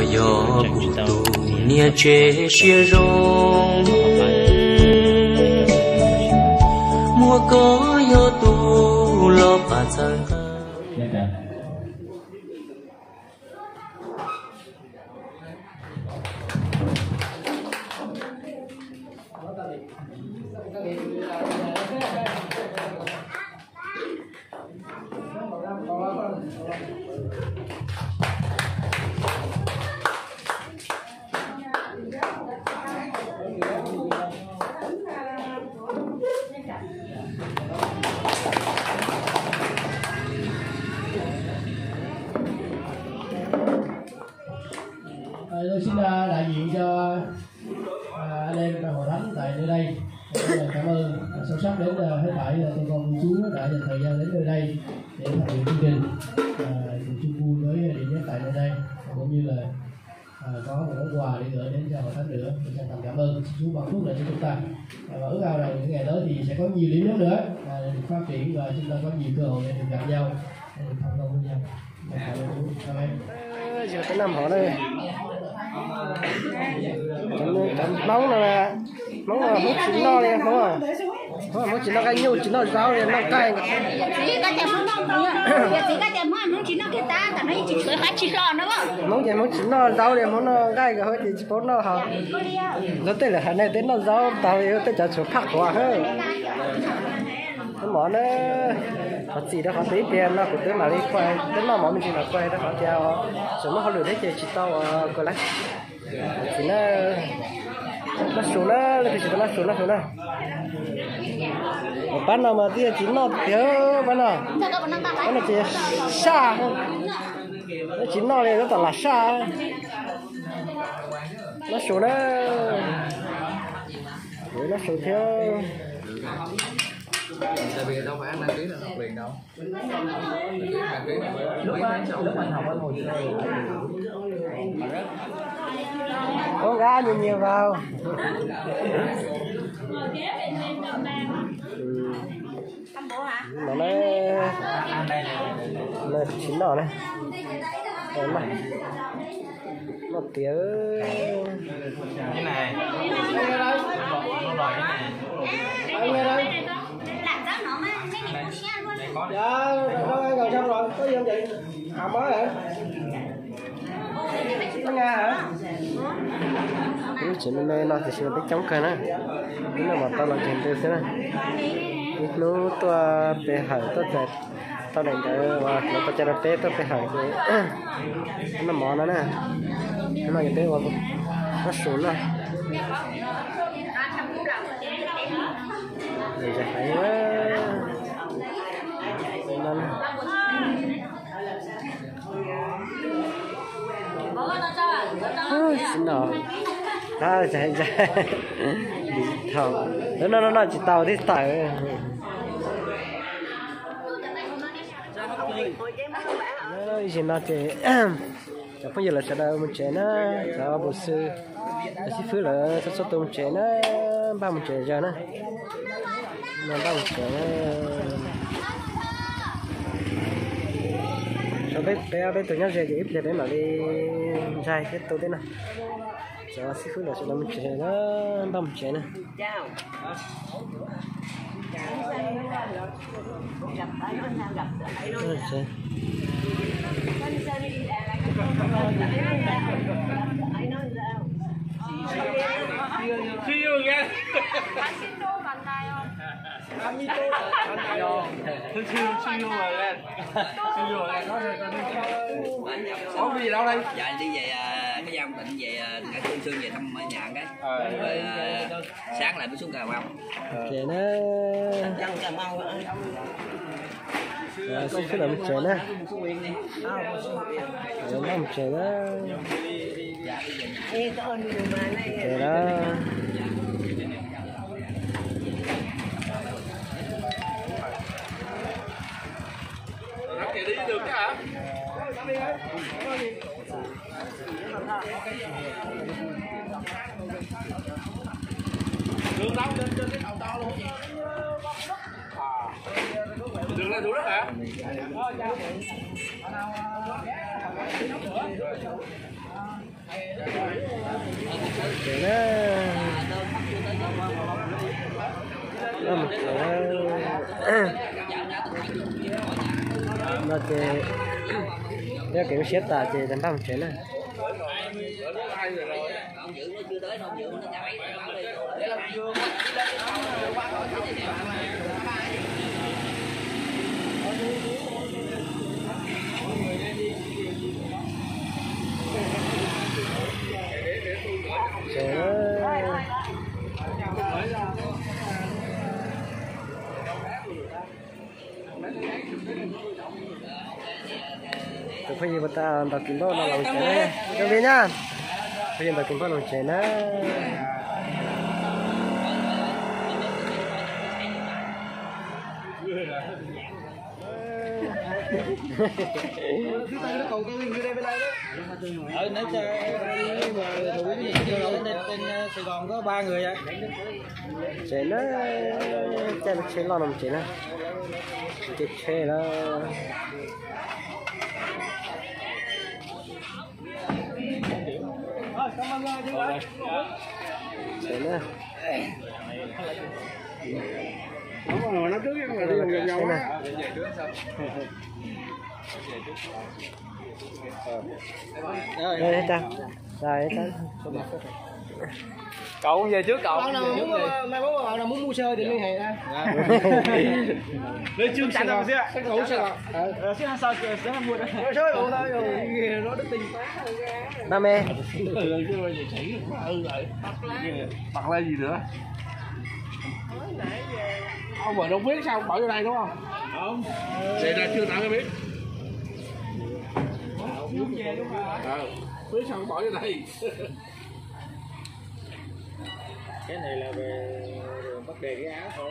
Yog kuv tus niam tsev siab zoo, muaj koj yog tus los pab txhawb nqa. Tôi xin, à, đại diện cho, à, anh em hội thánh tại nơi đây. Một lời cảm ơn sâu sắc đến, à, Hiếu Thải, à, Tô Công Chúa đã dành thời gian đến nơi đây để tham dự chương trình, à, tiệc chung vui với điểm nhóm tại nơi đây, cũng như là, à, có một món quà để gửi đến cho hội thánh nữa. Tôi chân thành cảm ơn. Xin Chúa ban phước lại cho chúng ta. À, và ước ao rằng những ngày tới thì sẽ có nhiều điểm nhóm nữa, à, được phát triển và chúng ta có nhiều cơ hội để được gặp nhau, để được tham quan với nhau. Yog tej noj mov na, cov Hmoob no, Hmoob no Hmoob tsis noj li Hmoob, Hmoob tsis noj nqaij nyuj, tsis noj zaub li, noj nqaij. Hmoob ces Hmoob tsis noj zaub li, Hmoob noj nqaij, nkawd ces tsis paub noj hos. Lawv tej lawv hais ne, tej noj zaub tag li, tej cov tshuav phaj quav hab. Noj mov na, qhov txim rau qhov tias ib pliag no kuv twb mam li qua, twb noj mov me ntsis mam qua rau qhov tias tseem muaj hauj lwm thiab ces tsis tau ua lawm. Qhov txim na, noj su na, leej twg tsis tau noj su noj su na. Pab no mas twb yog tsis noj tiag, pab no, pab no ces saj, tsis noj li tab tom lam saj. Noj su na, noj su thiab. Ua nqa nyias nyias vào. No na, no tsis noj na. Noj tiag. Lub tsev me me no tiam sis mas peb coob kawg na. Ib noj mov tau los ntseg ntws xwb na. Ib hnub tuaj pe hawm tuaj txais tau daim ntawv uas lawv ua cas rau peb tuaj pe hawm ces noj mov no na. Hnub no ces peb ua noj su noj. Ntxhais heev no. Tsis noj, tab ntxhais ntxhais, lawv noj noj noj tsis tau thiab tawm. Ib zaug no ces cov phooj ywg lawv sawv daws mus tsev na, cov npau xw, cov xib fwb lawv txhua txhua tus mus tsev na, npaj mus tsev zog na. No npaj mus tsev na. Tshuav peb, peb ob peb tug nyob ze ces ib pliag peb mam li ntshai thiab tu thiab na. Cov xib fwb lawv sawv daws mus tsev na, npaj mus tsev na. Dạ, đi về, à, cái Giang định về, à, ở Sương Sương về thăm ở nhà cái. Ờ. Rồi, à, sáng lại mới xuống Cà Mau. Ok na. Xib fwb lawv mus tsev na. Lawv mus tsev na. Tsev na. Đường này xuống nước hả? Tsev na. Mus tsev na. No ces yog kev ua siab tas ces npaj mus tsev na. Tus phooj ywg puas tau ntaus kis npauj no los tsev na? Zoo li na, phooj ywg ntaus kis npauj los tsev na. Tsev na, caij lub tsheb loj no mus tsev na. Caij tsheb loj. Tsev na. Cậu về trước cậu. Mai mốt bạn nào muốn mua xe thì liên hệ ha. Lấy trước Sài Gòn. Xếp hàng sau, xếp hàng mua. Nói sớm ủng hộ thôi, rồi nghe nói đức tin. Năm em. Bật lên gì nữa? Ông ở đâu biết sao ông bảo vô đây đúng không? Không. Vậy là chưa tải không biết. Ờ, biết sao ông bảo vô đây. Cái này là về bắt đề cái áo thôi.